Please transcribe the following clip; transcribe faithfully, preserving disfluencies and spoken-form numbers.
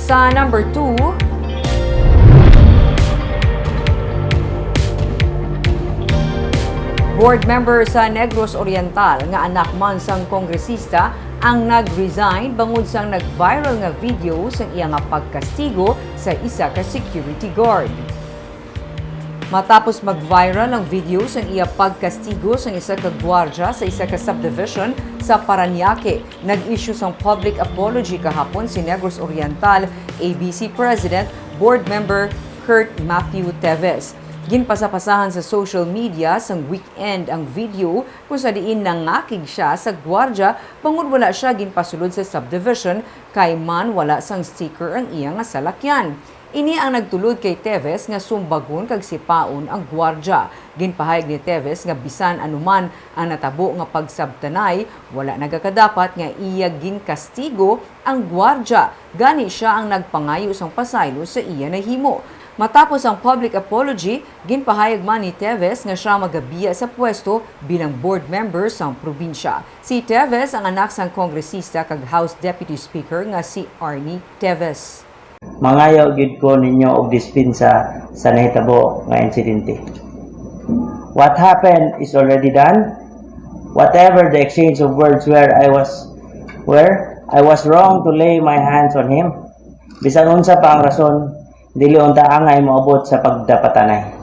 Sa number two, board member sa Negros Oriental nga anak man sang kongresista ang nag-resign bangod sang nag-viral nga video sang iya nga pagkastigo sa isa ka security guard. Matapos mag-viral ang video sang iya pagkastigo sang isa ka gwardya sa isa ka subdivision sa Parañaque, nag-issue sang public apology kahapon si Negros Oriental A B C President, Board Member Kurt Matthew Teves. Ginpasapasahan sa social media sang weekend ang video kung sa diin nangakig siya sa gwardya bangod wala siya ginpasulod sa subdivision kay man wala sang sticker ang iya nga salakyan. Ini ang nagtulod kay Teves nga sumbagon kag sipaon ang gwardya. Ginpahayag ni Teves nga bisan anuman ang natabo nga pagsabtanay, wala nagakadapat nga iya ginkastigo ang gwardya, gani sia ang nagpangayo sang pasaylo sa iya nahimo. Matapos ang public apology, ginpahayag man ni Teves nga sia magabiya sa pwesto bilang board member sang probinsya. Si Teves ang anak sang kongresista kag House Deputy Speaker nga si Arnie Teves. Mangayo gyud ko ninyo og dispensa sa nahitabo nga insidente. What happened is already done. Whatever the exchange of words were, I was where I was wrong to lay my hands on him. Bisan unsa pa ang rason, dili unta angay moabot sa pagdapatanay.